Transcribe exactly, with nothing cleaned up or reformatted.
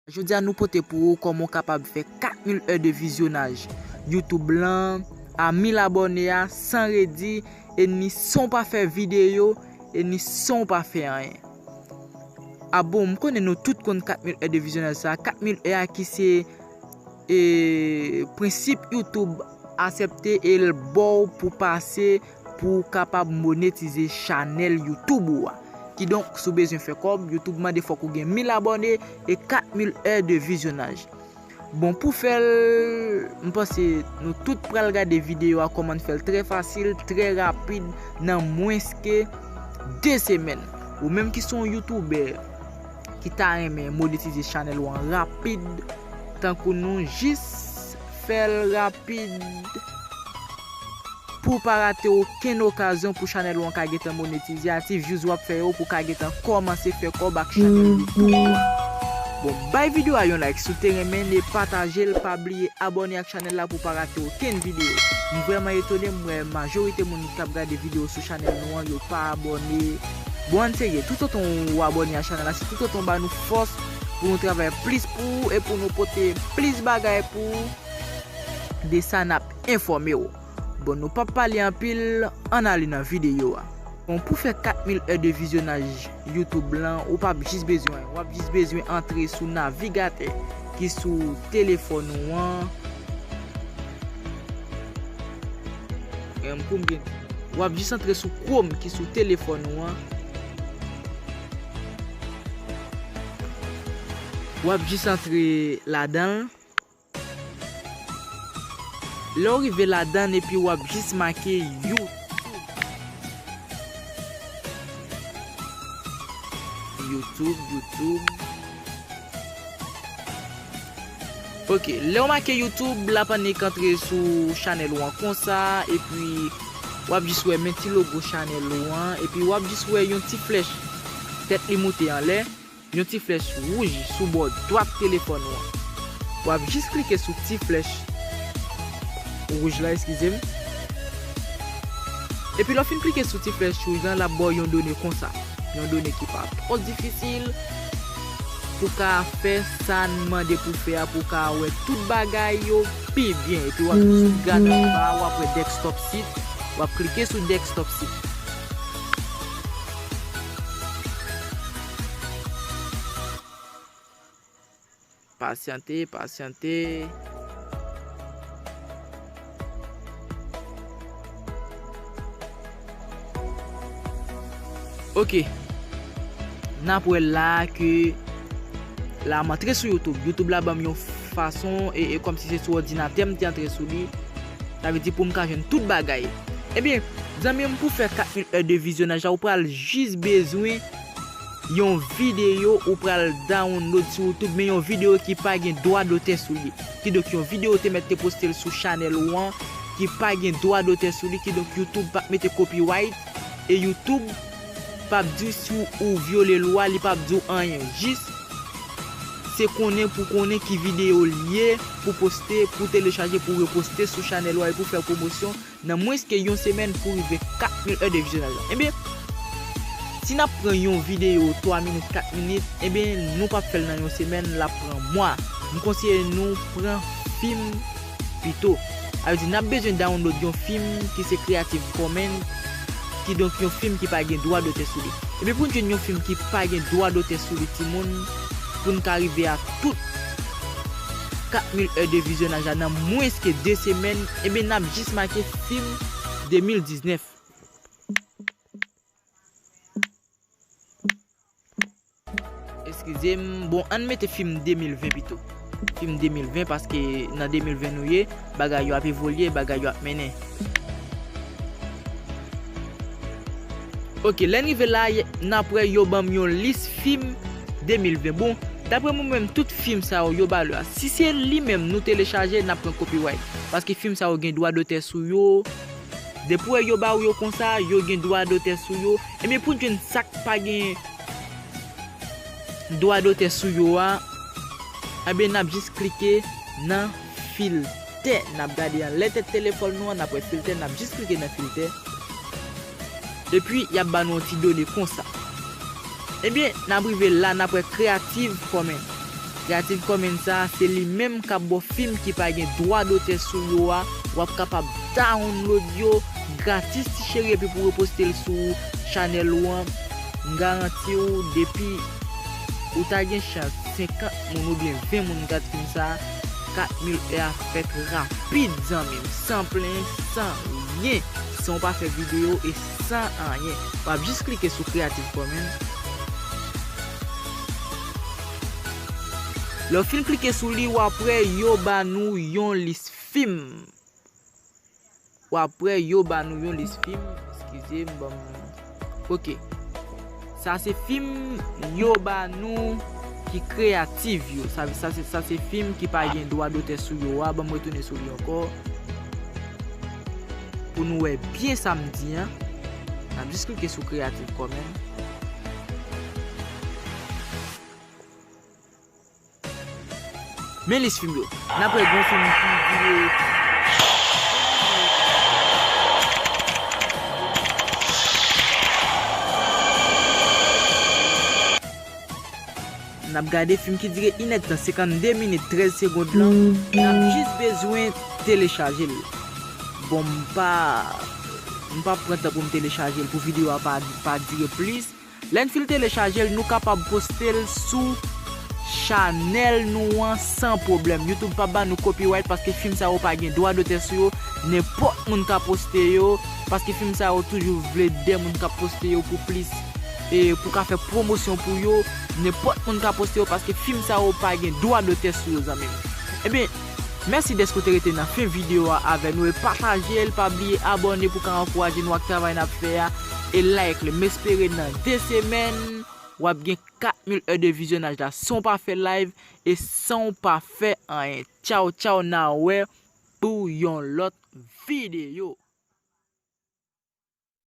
Jodi a nou pote pou ou kòman w kapab fè kat mil è de vizyonaj YouTube lan, a mil abòne a san redi, e ni san w pa fè videyo, e ni san w pa fè anyen. A bon, m konnen nou tout konn kat mil è de vizyonaj sa, kat mil è a ki se, e, prensip YouTube aksepte e l ba w pou pase pou w kapab monetize chanèl YouTube ou a. Kidonk, si w bezwen fè kòb, YouTube mande fòk ou gen mil abòne e kat mil è de vizyonaj. Bon, pou fè l, m panse nou tout pral gade videyo a, kòman n fè l trè fasil, trè rapid, nan mwens ke de semèn. Ou menm ki se yon youtubè ki ta renmen monetize chanèl ou an rapid, tankou nou, jis fè l rapid pou w pa rate okenn okazyon pou chanèl ou an ka gentan monetize, a ti views w ap fè yo pou w ka gentan kòmanse fè kòb ak chanèl YouTube ou an. Bon, bay videyo a yon like si w te renmen l e pataje l, pa bliye abòne ak chanèl la pou w pa rate okenn videyo. M vrèman etone, m wè majorite moun k ap gade videyo sou chanèl nou an, yo pa abòne. Bon, ann serye, toutotan w abòne a chanèl la, se toutotan w ba nou fòs pou nou travay plis pou ou e pou nou pote plis bagay pou ou de sa n ap enfòme w. Bon, nou p ap pale anpil, ann ale nan videyo a. Bon, pou fè kat mil è de vizyonaj YouTube lan, ou p ap jis bezwen anyen. W ap jis bezwen antre sou navigatè ki sou telefòn ou an. Em, pou m byen di, w ap jis antre sou Chrome ki sou telefòn ou an. W ap jis antre ladan l. Lè w rive ladan l epi w ap jis make YouTube. YouTube, YouTube. Ok, lè w make YouTube, l ap annik antre sou chanèl ou an konsa, epi w ap jis wè men ti logo chanèl ou an, epi w ap jis wè yon ti flèch tèt li moute anlè, yon ti flèch wouj sou bò dwat telefòn ou an. W ap jis klike sou ti flèch wouj la, eskize m. Epi lè w fin klike sou ti flèch wouj la, l ap ba w yon done konsa. Yon done ki pa twò difisil pou w ka fè sa n mande pou w fè a, pou w ka wè tout bagay yo pi byen. Epi w ap jis gade anba a, w ap wè desktop site, w ap klike sou desktop site. Pasyante, pasyante. Ok. N ap wè la ke la m antre sou YouTube. YouTube la ban m yon fason e, e kòmsi se sou òdinatè m te antre sou li. Sa vle di pou m ka jwenn tout bagay. Ebyen, zanmi m, pou fè kat mil è de vizyonaj la, ou pral jis bezwen yon videyo ou pral download sou YouTube, men yon videyo ki pa gen dwa dotè sou li. Kidonk, yon videyo ou te mèt te poste l sou chanèl ou an, ki pa gen dwa dotè sou li, kidonk YouTube p ap mete copyright, e YouTube p ap di w si w, ou vyole lwa, li p ap di w anyen. Jis, se konnen pou konnen ki videyo l ye, pou poste, pou telechaje, pou reposte sou chanèl ou an e pou fè pwomosyon nan mwens ke yon semèn pou rive kat mil è de vizyonaj la. Ebyen, si n ap pran yon videyo twa minit, kat minit, ebyen, nou p ap fè l nan yon semèn, l ap pran mwa. M konseye nou pran fim pito. Sa vle di, n ap bezwen download yon fim ki se Creative Commons, kidonk yon fim ki pa gen dwa dotè sou li. Ebyen, pou n jwenn yon fim ki pa gen dwa dotè sou li, timoun, pou n ka rive a tout kat mil è de vizyonaj la nan mwens ke de semèn, ebyen, n ap jis make fim de mil diznèf. Eskize m, bon, ann mete fim de mil ven pito. Fim de mil ven, paske nan de mil ven nou ye, bagay yo ap evolye, bagay yo ap mennen. Ok, lè n rive la, y-, n ap wè yo ban m yon lis fim de mil ven. Bon, daprè mwen menm, tout fim sa yo, yo ba lè a. Si se li menm nou telechaje, n ap pran copyright. Paske fim sa yo gen dwa dotè sou yo. Depi w wè yo ba w yo konsa, yo gen dwa dotè sou yo. Ebyen, pou n jwenn sa k pa gen dwa dotè sou yo a, ebyen, n ap jis klike nan filtè. N ap gade anlè tèt telefòn nou an, n ap wè filtè, n ap jis klike nan filtè. Epi, y ap ba nou yon ti done konsa. Ebyen, n ap rive la, n ap wè Creative Commons. Creative Commons sa, se li menm k ap ba w fim ki pa gen dwa dotè sou yo a, w ap kapab download yo gratis, ti cheri, epi pou reposte l sou chanèl ou an. M garanti w, depi ou ta gen chans senkant moun oubyen ven moun gad fim sa, kat mil è a fèt rapid, zanmi m, san plenyen, san ryen, san w pa fè videyo e san anyen. W ap jis klike sou Creative Commons. Lè w fin klike sou li, w ap wè yo ba nou yon lis fim. W ap wè yo ba nou yon lis fim. Eskize m, ban m. Ok. Sa se fim yo ba nou ki kreyatif yo. Sa, sa se, sa se fim ki pa gen dwa dotè sou yo a. Ban m retounen sou li ankò. Pou nou wè byen sa m di an. N ap jis klike sou Creative Commons. Men lis fim yo. N ap wè gon fim ki dire. N ap gade fim ki dire inèdtan senkannde minit trèz segond lan. N ap jis bezwen telechaje l. Bon, m pa, m pa pran tan pou m telechaje l pou videyo a pa, pa dire plis. Lè n fin telechaje l, nou kapab poste l sou chanèl nou an san pwoblèm. YouTube p ap ba nou copyright paske fim sa yo pa gen dwa dotè sou yo. Nenpòt moun ka poste yo, paske fim sa yo toujou vle de moun k ap poste yo pou plis, e pou ka fè pwomosyon pou yo. Nenpòt moun ka poste yo paske fim sa yo pa gen dwa dotè sou yo, zanmi m. Ebyen, mèsi dèske w te rete nan fen videyo a avè nou e pataje l. Pa bliye abòne pou ka ankouraje nou ak travay n ap fè a e like li. M espere nan de semèn, w ap gen kat mil è de vizyonaj la san w pa fè live e san w pa fè anyen. Tchaw, tchaw, n a wè pou yon lòt videyo.